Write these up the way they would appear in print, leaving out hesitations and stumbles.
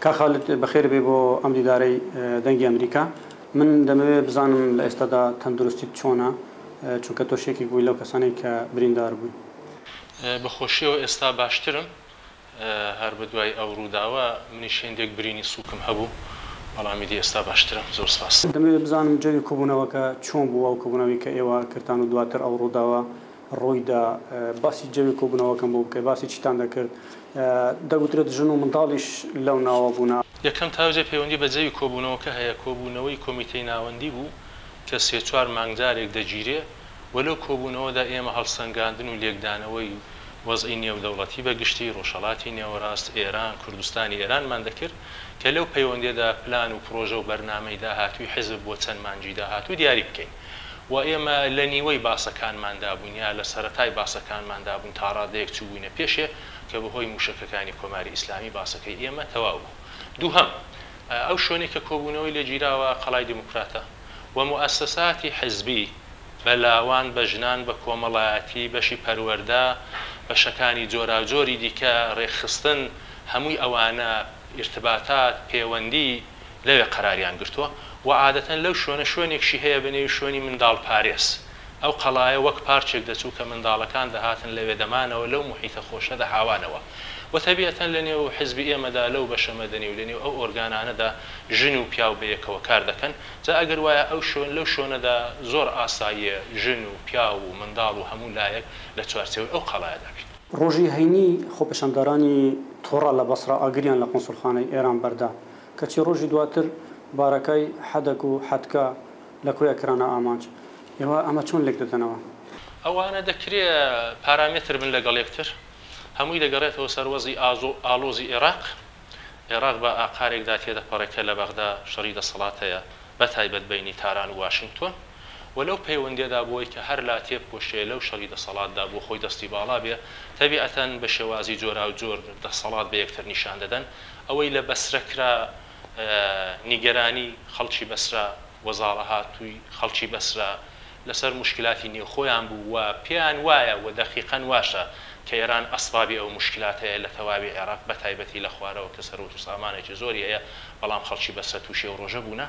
کاک خالد بەخێر بێی بۆ ئەم دیدارەی دەنگی ئەمریکا. من دەمەوێت بزانم لە ئێستادا تەندروستیت چۆنە؟ چونکە تۆش یەکێک بووی لەو کەسانەی کە بریندار بووی. بە خۆشیەوە ئێستا باشترم. هەر بە دوای ئەو ڕووداوە منیش هێندێک برینی سووکم هەبوو، بەڵام ئیدی ئێستا باشترم. زۆر سپاس. دەمەوێت بزانم جەوی کۆبوونەوەکە چۆن بوو، ئەو کۆبوونەوەی کە ئێوە کردتان و دواتر ئەو ڕووداوە ڕووی دا. باسی جەوی کۆبوونەوەکەم بۆ بکە، باسی چیتان دەکرد؟ دەگوترێت ژن و منداڵیش لەو ناوە بوونە. یەکەم تاوجێ پەیوەندی بە جەوی کۆبوونەوەکە هەیە، کۆبوونەوەی کۆمیتەی ناوەندی بوو کە سێ چوار مانگ جارێک دەگیرێ و لەو کۆبوونەوەدا ئێمە هەڵسەنگاندن و لێکدانەوەی وەزعی نێودەوڵەتی بە گشتی، ڕۆژهەڵاتی نێوەڕاست، ئێران، کوردستانی ئێرانمان دەکرد کە لەو پەیوەندییەدا پلان و پڕۆژە و بەرنامەی داهاتووی حیزب بۆ چەند مانگی داهاتوو دیاری بکەین و ئێمە لە نیوەی باسەکانماندا بووین یا لە سەرەتای باسەکانماندا بووین تا ڕادەیەک چووبووینە پێشێ کە بە هۆی مووشەکەکانی کۆماری ئیسلامی باسەکەی ئێمە تەواو بوو. دووهەم، ئەو شوێنەی کە کۆبوونەوەی لێ گیراوە قەڵای دێموکراتە و موئەسەساتی حیزبی بە لاوان، بە ژنان، بە کۆمەڵایەتی، بەشی پەروەردە، بەشەکانی جۆراوجۆری دیکە، ڕێکخستن، هەمووی ئەوانە ئیرتباتات، پێوەندی، لەوێ قەراریان گرتووە و عادەتەن لەو شوێنە شوێنێکشی هەیە بە نێوی شوێنی منداڵپارێز. ئەو قەڵایە وەک پارکێک دەچوو کە منداڵەکان دەهاتن لەوێ دەمانەوە لەو موحیتە خۆشە دەحاوانەوە و تەبیئەتەن لە نێو حیزبی ئێمەدا لەو بەشە مەدەنی و لە نێو ئەو ئۆرگانانەدا ژن و پیاو بە یەکەوە کار دەکەن جا ئەگەر وایە ئەو شوێن لەو شوێنەدا زۆر ئاساییە ژن و پیاو و منداڵ و هەموو لایەک لە چوارچێوەی ئەو قەڵایەدا بین. ڕۆژی هەینی خۆپێشاندەرانی توڕە لە بەسڕە ئاگریان لە قونسوڵخانەی ئێران بەردا، کەچی ڕۆژی دواتر بارەکای حدک و حدکا لە کۆیە کرانە ئامانج. ئێوە ئەمە چۆن لێک دەدەنەوە؟ ئەوانە دەکرێ پارامێتر بن لەگەڵ یەکتر. هەمووی دەگەڕێتەوە سەر وەزعی ئاڵۆزی ئێراق. ئێراق بە ئاقارێکدا تێدەپەڕێ کە لە بەغدا شەڕی دەسەڵات هەیە، بە تایبەت بەینی تاران و واشینگتۆن و لەو پەیوەندییەدا بۆی کە هەر لا تێبکۆشێ لەو شەڕی دەسەڵاتدا بۆ خۆی دەستی باڵا بێ، تەبیعەتەن بە شێوازی جۆراوجۆر دەسەڵات بە یەکتر نیشان دەدەن. ئەوەی لە بەسرە کرا نیگەرانی خەڵکی بەسرە و زاڵەهاتووی خەڵکی بەسرە لەسەر موشکیلاتی نێوخۆیان بوو و پێیان وایە و دەقیقەن واشە کە ئێران ئەسبابی ئەو موشکیلاتەیە لە تەواوی عێراق بە تایبەتی لە خوارەوە کە سەروەت و سامانێکی زۆری هەیە بەڵام خەڵکی بەسرە تووشی ئەو ڕۆژە بوونە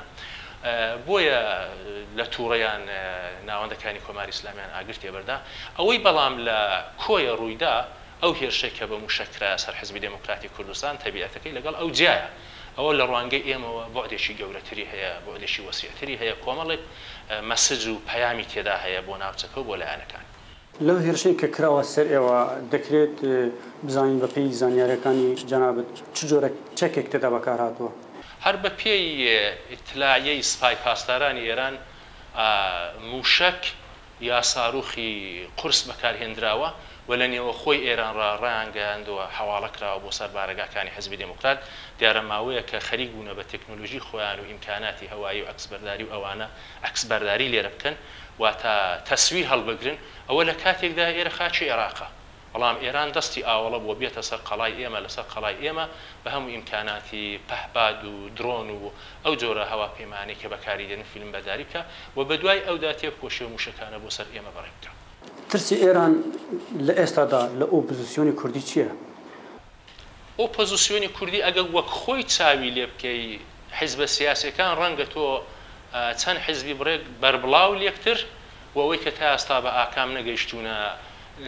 بۆیە لە تووڕەیان ناوەندەکانی کۆماری ئیسلامیان ئاگر تێبەردا ئەوەی بەڵام لە کۆیە ڕوویدا ئەو هێرشەی کە بە مووشەک کرایە سەر حزبی دێموکراتی کوردستان تەبیعەتەکەی لەگەڵ ئەو جیایە. ئەوە لە ڕوانگەی ئێمەوە بوعدێکی گەورەتری هەیە، بوعدێکی وەسیعتری هەیە، کۆمەڵێک مەسج و پەیامی تێدا هەیە بۆ ناوچەکە و بۆ لایەنەکان. لەو هێرشەی کە کراوە سەر ئێوە، دەکرێت بزانین بە پێی زانیارییەکانی جەنابت چ جۆرە چەکێک تێدا بەکار هاتووە؟ هەر بە پێی ئیتلاعیەی سپای پاسدارانی ئێران، مووشەک یا ساروخی قورس بەکارهێندراوە و لە نێوەخۆی ئێران ڕا ڕایانگەیاندووە حەواڵە کراوە بۆ سەر بارەگاکانی حزبی دێموکرات، دیارە ماوەیەکە خەریک بوونە بە تێکنۆلۆژی خۆیان و ئیمکاناتی هەوایی و عەکسبەرداری و ئەوانە عەکسبەرداری لێرە بکەن واتە تەسویر هەڵبگرن ئەوە لە کاتێکدایە ئێرە خاکی ئێراقە. بەڵام ئێران دەستی ئاوەڵە بووە بێتە سەر قەڵای ئێمە لەسەر قەڵای ئێمە بە هەموو ئیمکاناتی پەهپاد و درۆن و ئەو جۆرە هەواپەیمانەی کە بەکاری دێنن فیلم بەرداری بکا و بەدوای ئەودا تێبکۆشێ و موشەکانە بۆ سەر ئێمە بەڕێ بکا. ترسی ئێران لە ئێستادا لە ئۆپۆزیسیۆنی کوردی چییە؟ ئۆپۆزیسیۆنی کوردی ئەگەر وەک خۆی چاوی لێ بکەی حیزبە سیاسیەکان ڕەنگە تۆ چەند حیزبی بڕێک بەربڵاو لێکتر و ئەوەی کە تا ئێستا بە ئاکام نەگەیشتوونە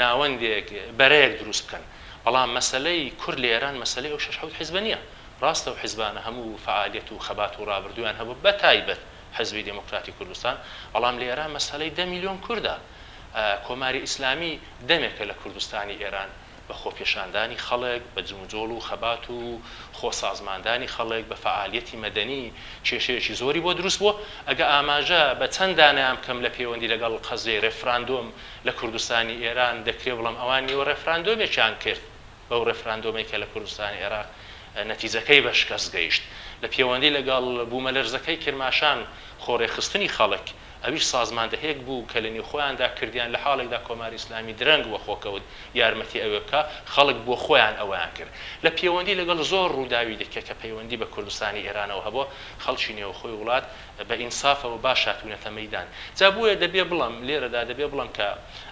ناوەندێک، بەرەیەک دروست بکەن. بەڵام مەسەلەی کورد لە ئێران مەسەلەی ئەو شەش حەوت حیزبە نییە. ڕاستە ئەو حیزبانە هەموو فەعالیەت و خەبات و ڕابردوویان هەبووە بە تایبەت حیزبی دێموکراتی کوردستان، بەڵام لە ئێران مەسەلەی دە میلیۆن کوردە. کۆماری ئیسلامی دەمێکە لە کوردستانی ئێران بە خۆپێشاندانی خەڵک، بە جموجۆڵ و خەبات و خۆ سازماندانی خەڵک، بە فەعالیەتی مەدەنی کێشەیەکی زۆری بۆ دروست بووە. ئەگە ئاماژە بە چەند دانەیان بکەم لە پێوەندی لەگەڵ قەزیەی ڕێفراندۆم لە کوردستانی ئێران، دەکرێ بڵێم ئەوان نیوە ڕێفراندۆمێکیان کرد بەو ڕێفراندۆمەی کە لە کوردستانی عێراق نەتیجەکەی بە شکەست گەیشت. لە پێوەندی لەگەڵ بوومەلەرزەکەی کرماشان خۆ ڕێکخستنی خەڵک. ئەویش سازماندەهێک بوو کە لە نێوخۆیاندا کردیان، لە حاڵێکدا کۆماری ئیسلامی درەنگ وەخۆ کەوت یارمەتی ئەوێ بکا، خەڵک بۆ خۆیان ئەوەیان کرد. لە پێوەندی لەگەڵ زۆر ڕووداوی دیکە کە پەیوەندی بە کوردستانی ئێرانەوە هەبووە، خەڵکی نێوخۆی وڵات بە ئینسافەوە باش هاتوونەتە مەیدان. جا بۆیە دەبێ بڵێم، لێرەدا دەبێ بڵێم کە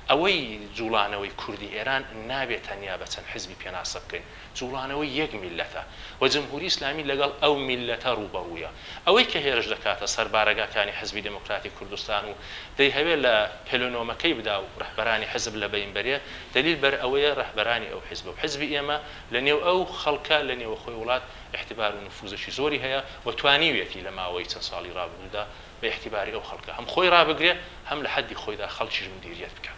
ئەوەی جووڵانەوەی کوردی ئێران نابێ تەنیا بە چەند حیزبی پێناسە بکەین. جووڵانەوەی یەک میللەتە و جمهوری ئیسلامی لەگەڵ ئەو میللەتە ڕووبەڕوویە. ئەوەی کە هێرش دەکاتە سەر بارەگاکانی حزبی دێموکراتی کوردستان و دەیهەوێ لە پلنۆمەکەی بدا و ڕەهبەرانی حزب لە بەین بەرێ، دەلیل بەر ئەوەیە ڕەهبەرانی ئەو حزبە و حزبی ئێمە لە نێو ئەو خەڵکە لە نێوەخۆی وڵات ئیعتبار و نفوزێکی زۆری هەیە و توانیویەتی لە ماوەی چەند ساڵی ڕابردوودا بە ئیعتباری ئەو خەڵکە هەم خۆی ڕابگرێ هەم لە حەدی خۆیدا خەڵکیش مودیریەت بکا.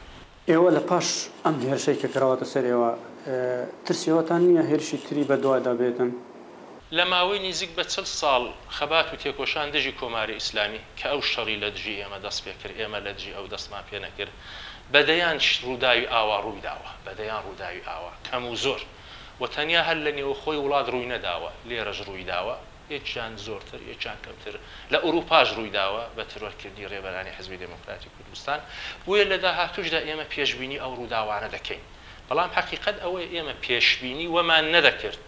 ئێوە لە پاش ئەم هێرشەی کە کراوەتە سەر ئێوە، ترسی ئەوەتان نییە هێرشی تری بە دوادا بێتن؟ لە ماوەی نیزیک بە 40 ساڵ خەبات و تێکۆشان دژی کۆماری ئیسلامی کە ئەو شەڕی لە دژی ئێمە دەست پێ کرد، ئێمە لە دژی ئەو دەستمان پێ نەکرد، بە دەیان ڕووداوی ئاوا ڕووی داوە، بە دەیان ڕووداوی ئاوا، کەم و زۆر و تەنیا هەر لە نێوخۆی وڵات ڕووی نەداوە، لێرەش ڕووی داوە. یەکیان زۆرتر یەکیان کەمتر لە ئورووپاش ڕووی داوە بە ترۆرکردنی ڕێبەرانی حیزبی دێموکراتی کوردستان. بۆیە لە داهاتووشدا ئێمە پێشبینی ئەو ڕووداوانە دەکەین. بەڵام حەقیقەت ئەوەیە ئێمە پێشبینی وەمان نەدەکرد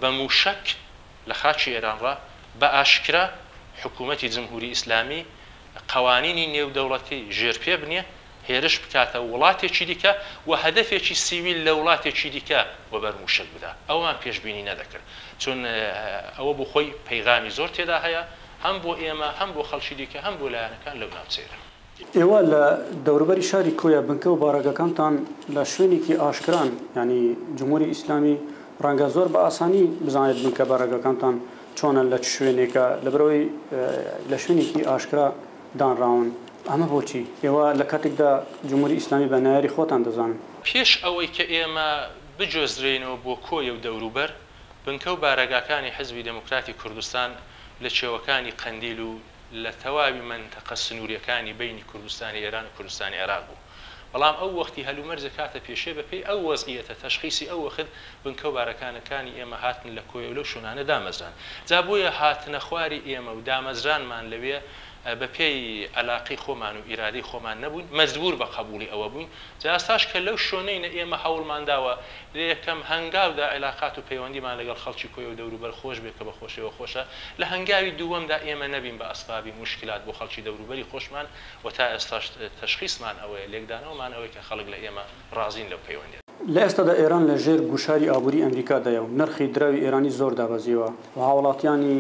بە مووشەک لە خاکی ئێرانڕا بە ئاشکرا حکوومەتی جمهوری ئیسلامی قەوانینی نێودەوڵەتی ژێرپێ بنێ هێرش بکاتە وڵاتێکی دیکە و هەدەفێکی سیویل لە وڵاتێکی دیکە وەبەر مووشەک بدا. ئەوەمان پێشبینی نەدەکرد. چون ئەوە بۆ خۆی پەیغامی زۆر تێدا هەیە، هەم بۆ ئێمە، هەم بۆ خەڵکی دیکە، هەم بۆ لایەنەکان لەو ناوچەیەدا. ئێوە لە دەوروبەری شاری کۆیە بنکە و بارەگاکانتان لە شوێنێکی ئاشکران، یانی جمهوری ئیسلامی ڕەنگە زۆر بە ئاسانی بزانێت بنکە بارەگاکانتان چۆنە لە چ شوێنێکە، لەبەرئەوەی لە شوێنێکی ئاشکرا دانراون. ئەمە بۆچی؟ ئێوە لە کاتێکدا جمهوری ئیسلامی بە نەیاری خۆتان دەزانن. پێش ئەوەی کە ئێمە بگوێزرێینەوە بۆ کۆیە و دەوروبەر، بنکە و بارەگاکانی حیزبی دێموکراتی کوردستان لە کێوەکانی قەندیل و لە تەواوی مەنتەقە سنوورییەکانی بەینی کوردستانی ئێران و کوردستانی عێراق بوو. بەڵام ئەو وەختی هەلومەرجێک هاتە پێشێ بە پێی ئەو وەزعییەتە تەشخیسی ئەو وەخت بنکە و بارەکانەکانی ئێمە هاتن لە کۆیە و لەو شوێنانە دامەزران. جا بۆیە هاتنە خواری ئێمە و دامەزرانمان لەوێ بە پێی ئەلاقەی خۆمان و ئیرادەی خۆمان نەبووین، مەجبوور بە قەبووڵی ئەوە بووین. جا ئێستاش کە لەو شوێنەینە ئێمە هەوڵمان داوە لە یەکەم هەنگاودا عیلاقات و پەیوەندیمان لەگەڵ خەڵکی کۆیە و دەوروبەر خۆش بێ کە بە خۆشیەوە خۆشە، لە هەنگاوی دووەمدا ئێمە نەبین بە ئەسبابی موشکیلات بۆ خەڵکی دەوروبەری خۆشمان و تا ئێستاش تەشخیسمان ئەوەیە، لێکدانەوەمان ئەوەیە کە خەڵک لە ئێمە ڕازین لەو پەیوەندیەدا. لە ئێستادا ئێران لە ژێر گوشاری ئابووری ئەمریکادایە و نرخی دراوی ئێرانی زۆر دابەزیوە و هاوڵاتیانی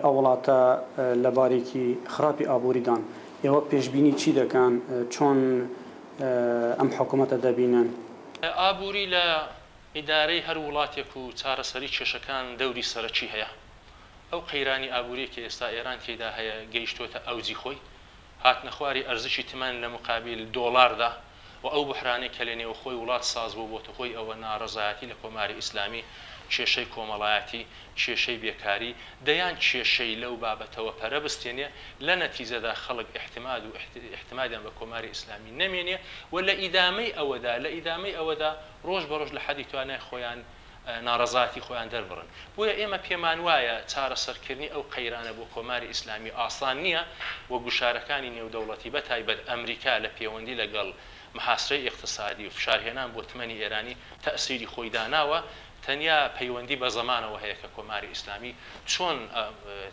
ئەو وڵاتە لە بارێکی خراپی ئابووریدان. ئێوە پێشبینی چی دەکەن؟ چۆن ئەم حکوومەتە دەبینن؟ ئابووری لە ئیدارەی هەر وڵاتێک و چارەسەری کێشەکان دەوری سەرەکی هەیە. ئەو قەیرانی ئابووریەی کە ئێستا ئێران تێیدا هەیە گەیشتۆتە ئەوجی خۆی. هاتنەخواری ئەرزشی تمەن لە موقابیل دۆڵاردا و ئەو بوحرانەی کە لە نێوخۆی وڵات ساز بوو بۆتە هۆی ئەوە ناڕەزایەتی لە کۆماری ئیسلامی، کێشەی کۆمەڵایەتی، کێشەی بێکاری، دەیان کێشەی لەو بابەتەوە پەرە بستێنێ، لە نەتیجەدا خەڵک ئیحتماد و ئیحتمادیان بە کۆماری ئیسلامی نەمێنێ و لە ئیدامەی ئەوەدا لە ئیدامەی ئەوەدا ڕۆژ بە ڕۆژ لە حەدی توانای خۆیان ناڕەزایەتی خۆیان دەربڕن. بۆیە ئێمە پێمانوایە چارەسەرکردنی ئەو قەیرانە بۆ کۆماری ئیسلامی ئاسان نییە و گوشارەکانی نێودەوڵەتی بە تایبەت ئەمریکا لە پێوەندی لەگەڵ محاسرەی ئیقتسادی و فشارهێنان بۆ تمەنی ئێرانی تەئسیری خۆی داناوە تەنیا پەیوەندی بە زەمانەوە هەیە کە کۆماری ئیسلامی چۆن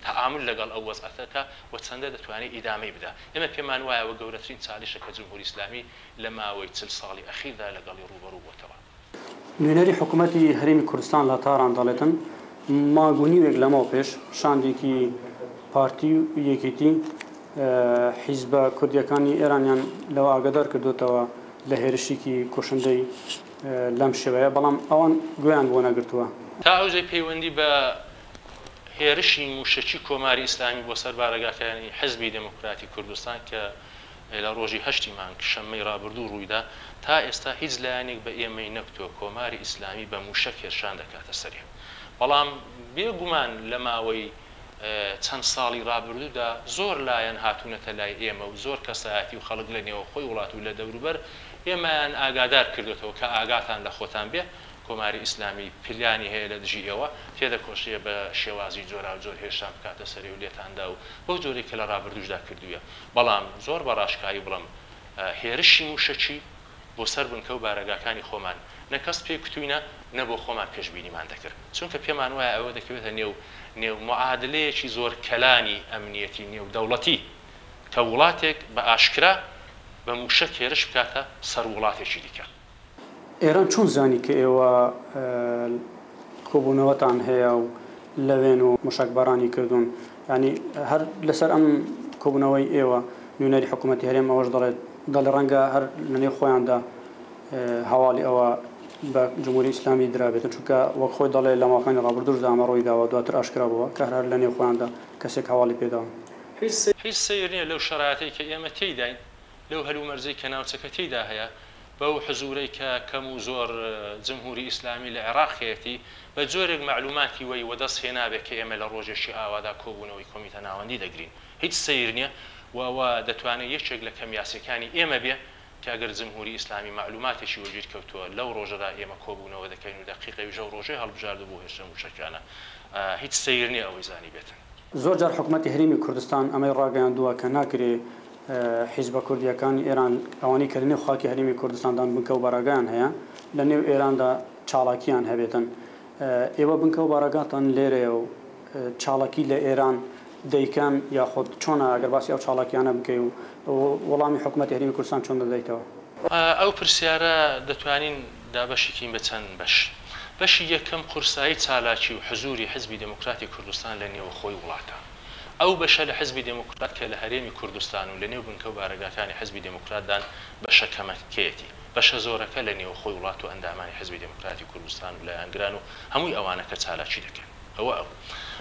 تەعامول لەگەڵ ئەو وەزعەتە کا و چەندە دەتوانێ ئیدامەی بدا. ئێمە پێمانوایە ئەوە گەورەترین چالیشە کە جمهوری ئیسلامی لە ماوەی 40 ساڵی ئەخیردا لەگەڵی ڕووبەڕوو بۆتەوە. نوێنەری حکوومەتی هەرێمی کوردستان لە تاران دەڵێتن، مانگ و نیوێک لەمەو پێش شاندێکی پارتی و یەکێتی حیزبە کوردییەکانی ئێرانیان لەوە ئاگادار کردووەتەوە لە هێرشیکی کوشندەی لەم شێوەیە، بەڵام ئەوان گوێیان بۆ نەگرتووە. تا ئەوجەی پەیوەندی بە هێرشی مووشەکی کۆماری ئیسلامی بۆ سەر بارەگاکانی حیزبی دێموکراتی کوردستان کە لە ڕۆژی هەشتی مانگ شەممەی ڕابردوو ڕوویدا، تا ئێستا هیچ لایەنێک بە ئێمەی نەگوتووە کۆماری ئیسلامی بە مووشەک هێرشان دەکاتە سەرێ. بەڵام بێ گومان لە ماوەی چەند ساڵی ڕابردوودا زۆر لایەن هاتوونەتە لای ئێمە و زۆر کەسایەتی و خەڵک لە نێوەخۆی وڵات و لە دەوروبەر ئێمەیان ئاگادار کردۆتەوە کە ئاگاتان لە خۆتان بێ. کۆماری ئیسلامی پلانی هەیە لە دژی ئێوە، تێدەکۆشێ بە شێوازی جۆراوجۆر هێرشتان بکاتە سەرێ و لێتان دا و بەو جۆرەی کە لە ڕابردووشدا کردوویە. بەڵام زۆر بە ڕاشکاوی بڵێم هێرشی مووشەکی بۆ سەر بنکە و بارەگاکانی خۆمان نە کەس پێی کوتووینە نە بۆ خۆمان پێشبینیمان دەکرد. چونکە پێمان وایە ئەوە دەکەوێتە نێو نێو معادلەیەکی زۆر کەلانی ئەمنیەتی نێودەوڵەتی کە وڵاتێک بە ئاشکرا بە مووشەک هێرش بکاتە سەر وڵاتێکی دیکە. ئێران چۆن زانی کە ئێوە کۆبوونەوەتان هەیە و لەوێن و موشەکبارانی کردوون؟ یانی هەر لەسەر ئەم کۆبوونەوەی ئێوە نوێنەری حکوومەتی هەرێم ئەوەش دەڵێت دەڵێ ڕەنگە هەر لەنێو خۆیاندا هەواڵی ئەوە بە جمهوری ئیسلامی درابێتن چونکە وەک خۆی دەڵێ لە ماوەکانی ڕابردووشدا ئەمە ڕووی داوە دواتر ئاشکرا بووە کە هەر لەنێو خۆیاندا کەسێک هەواڵی پێداون. هیچ سەیر نییە لەو شەرایتەی کە ئێمە تێیداین لەو هەلومەرجەی کە ناوچەکە تێیدا هەیە، بەو حزوورەی کە کەم و زۆر جمهووری ئیسلامی لە عێڕاق هەیەتی، بە جۆرێک مەعلووماتی وەی وەدەست هێنابێ کە ئێمە لە ڕۆژێکی ئاوادا کۆبوونەوەی کۆمیتە ناوەندی دەگرین. هیچ سەیر نییە و ئەوە دەتوانێ یەکێک لە کەمیاسییەکانی ئێمە بێ کە ئەگەر جمهووری ئیسلامی مەعلووماتێکی وەگیر کەوتووە لەو ڕۆژەدا ئێمە کۆبوونەوە دەکەین و دەقیق ئەویش ئەو ڕۆژەی هەڵبژاردوو بۆ هێرشە مووشەکیانە. هیچ سەیر نییە ئەوەی زانیبێتن. زۆر جار حکومەتی هەرێمی کوردستان ئەمەی ڕاگەیاندووە کە ناکرێ حیزبە کوردییەکانی ئێران ئەوانەی کە لەنێو خاکی هەرێمی کوردستاندان بنکە و بارەگایان هەیە لەنێو ئێراندا چاڵاکییان هەبێتن. ئێوە بنکە و بارەگاتان لێرەیە و چاڵاکی لە ئێران دەیکەن یاخود چۆنە ئەگەر باسی ئەو چاڵاکییانە بکەی و وەڵامی حکومەتی هەرێمی کوردستان چۆن دەدەیتەوە؟ ئەو پرسیارە دەتوانین دابەشی کەین بە چەند بەش. بەشی یەکەم قورسایی چالاکی و حزووری حزبی دێموکراتی کوردستان لە نێوخۆی وڵاتە. ئەو بەشە لە حزبی دێموکرات کە لە هەرێمی کوردستان و لە نێو بنکە و بارەگاکانی حزبی دێموکراتدان بەشە کەمەکەیەتی. بەشە زۆرەکە لە نێوخۆی وڵات و ئەندامانی حزبی دێموکراتی کوردستان و لایەنگران و هەمووی ئەوانە کە چالاکی دەکەن. ئەوە ئەو.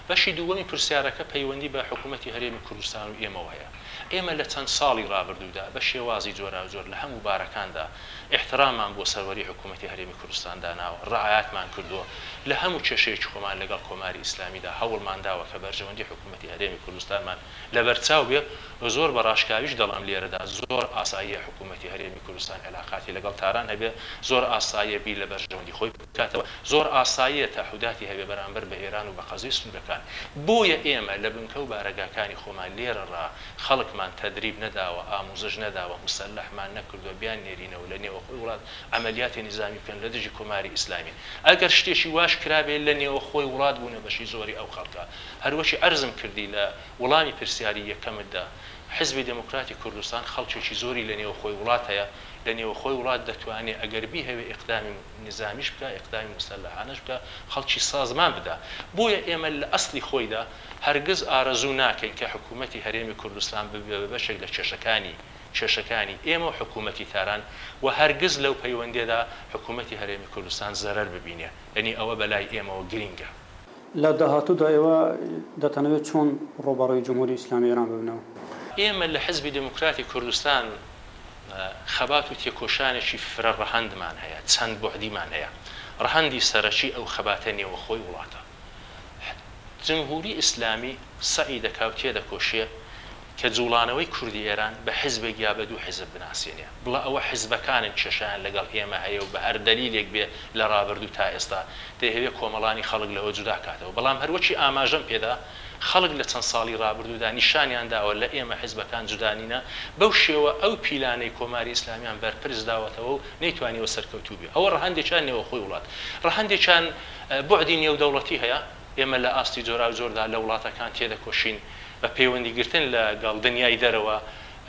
بەشی دووەمی پرسیارەکە پەیوەندی بە حکوومەتی هەرێمی کوردستان و ئێمەوە هەیە. ئێمە لە چەند ساڵی ڕابردوودا بە شێوازی جۆراوجۆر لە هەموو بارەکاندا ئیحتراممان بۆ سەروەری حکوومەتی هەرێمی کوردستان داناوە، ڕعایەتمان کردووە، لە هەموو کێشەیەکی خۆمان لەگەڵ کۆماری ئیسلامیدا هەوڵمان داوە کە بەرژەوەندی حکوومەتی هەرێمی کوردستانمان لەبەرچاو بێ و زۆر بە ڕاشکاویش دەڵێم لێرەدا زۆر ئاساییە حکوومەتی هەرێمی کوردستان عێلاقاتی لەگەڵ تاران هەبێ، زۆر ئاساییە بیر لە بەرژەوەندی خۆی بکاتەوە، زۆر ئاساییە تەعهوداتی هەبێ بەرامبەر بە ئێران و بە قەزیەی سنوورەکان. بۆیە ئێمە لە بنکە و بارەگاکانی خۆمان لێرەڕا خەڵکمان تەدریب نەداوە، ئاموزش نەداوە، موسەلەحمان نەکردووە بیاننێرینەوە لە نێوەخۆی وڵات عەمەلیاتی نیزامی بکەن لە دژی کۆماری ئیسلامی. ئەگەر شتێکی واش کرابێ لە نێوەخۆی وڵات بوونە بەشی زۆری ئەو خەڵکە. هەروەکی عەرزم کردی لە وڵامی پرسیاری یەکەمتدا حیزبی دێموکراتی کوردستان خەڵکێکی زۆری لە نێوخۆی وڵات هەیە، لە نێوخۆی وڵات دەتوانێ ئەگەر بیهەوێ ئیقدامی نیزامیش بکا، ئیقدامی موسەلەحانەش بکا، خەڵکی سازمان بدا. بۆیە ئێمە لە ئەسڵی خۆیدا هەرگز ئارەزوو ناکەین کە حکوومەتی هەرێمی کوردستان ببێ بە بەشێک لە کێشەکانی کێشەکانی ئێمە و حکوومەتی تاران و هەرگز لەو پەیوەندییەدا حکوومەتی هەرێمی کوردستان زەرەر ببینێ. یەنی ئەوە بە لای ئێمەوە گرینگە. لە داهاتوودا ئێوە دەتانەوێت چۆن ڕووبەڕووی جمهوری ئیسلامی ئێران ببنەوە؟ ئێمە لە حزبی دێموکراتی کوردستان خەبات و تێکۆشانێکی فرە ڕەهەندمان هەیە، چەند بوعدیمان هەیە. ڕەهەندی سەرەکی ئەو خەباتە نێوەخۆی وڵاتە. جمهوری ئیسلامی سەعی دەکا و تێدەکۆشێ کە جوڵانەوەی کوردی ئێران بە حزبێک یا بە دوو حزب بناسێنێ. بڵا ئەوە حزبەکانن کێشەیان لەگەڵ ئێمە هەیە و بە هەر دەلیلێک بێ لە ڕابردوو تا ئێستا دەیهەوێ کۆمەڵانی خەڵک لەوە جودا کاتەوە. بەڵام هەروەکی ئاماژەم پێدا خەڵک لە چەند ساڵی ڕابردوودا نیشانیان داوە لە ئێمە حزبەکان جودا نینە، بەو شێوە ئەو پیلانەی کۆماری ئیسلامیان بەرپرچ داوەتەوە و نەیتوانیوە سەرکەوتوو بێ. ئەوە ڕەهەندێکیان نێوەخۆی وڵات. ڕەهەندێکیان بوعدی نێودەوڵەتی هەیە. ئێمە لە ئاستی جۆراوجۆردا لە وڵاتەکان تێدەکۆشین بە پەیوەندی گرتن لە گەڵ دنیای دەرەوە،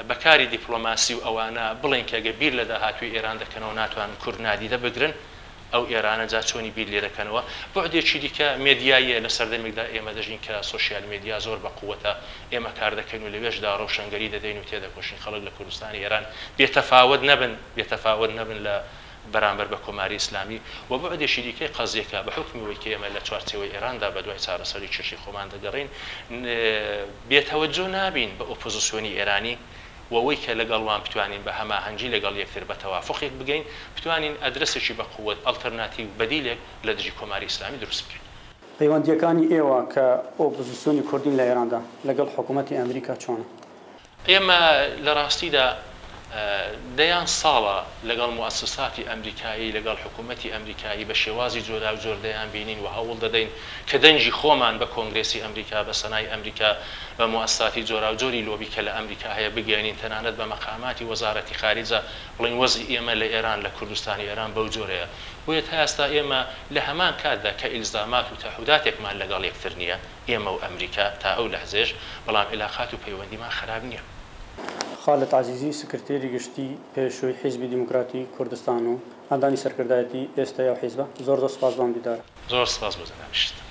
بە کاری دیپڵۆماسی و ئەوانە بڵێین کە گەر بیر لە داهاتووی ئێران دەکەنەوە ناتوانن کورد نادیدە بگرن، ئەو ئێرانە جا چۆنی بیر لێ دەکەنەوە. بوعدێکی دیکە مێدیاییە، لە سەردەمێکدا ئێمە دەژین کە سۆشیال مێدیا زۆر بە قووەتە، ئێمە کار دەکەین و لەوێشدا ڕەوشەنگەری دەدەین و تێدەکۆشین خەڵک لە کوردستانی ئێران بێتەفاوەت نەبن، بێتەفاوەت نەبن لە بەرامبەر بە کۆماری ئیسلامی و بوعدێکی دیکەی قەزیەکە بە حوکمی وەی کە ئێمە لە چوارچێوەی ئێراندا بە دوای چارەسەری کێشەی خۆمان دەگەڕێین بێتەوەجۆ نابین بە ئۆپۆزسیۆنی ئێرانی و وەی کە لەگەڵ وان بتوانین بە هەماهەنگی لەگەڵ یەکتر بە تەوافوقێک بگەین بتوانین ئەدرەسێکی بە قووەت ئەڵتەرناتیو بەدیلێک لە دژی کۆماری ئیسلامی دروست بکەین. پەیوەندییەکانی ئێوە کە ئۆپۆزسیۆنی کوردین لە ئێراندا لەگەڵ حکوومەتی ئەمریکا چۆنە؟ ئێمە لە ڕاستیدا دەیان ساڵە لەگەڵ موئەسساتی ئەمریکایی، لەگەڵ حکوومەتی ئەمریکایی بە شێوازی جۆراوجۆر دەیانبینین و هەوڵ دەدەین کە دەنگی خۆمان بە کۆنگرێسی ئەمریکا، بە سەنای ئەمریکا، بە موئەسساتی جۆراوجۆری لۆبی کە لە ئەمریکا هەیە بگەیەنین، تەنانەت بە مەقاماتی وەزارەتی خاریجە بڵێین وەزعی ئێمە لە ئێران، لە کوردستانی ئێران بەو جۆرەیە. بۆیە تا ئێستا ئێمە لە هەمان کاتدا کە ئیلزامات و تەعهوداتێکمان لەگەڵ یەکتر نییە، ئێمە و ئەمریکا تا ئەو لەحزەیەش، بەڵام عیلاقات و پەیوەندیمان خەراپ نییە. خالد عەزیزی سکرتێری گشتی پێشووی حیزبی دیموکراتی کوردستان و ئەندامی سەرکردایەتی ئێستای ئەو حیزبە، زۆر زۆر سپاس بۆ ئەم دیدارە. زۆر سپاس بۆ جەنابیشت.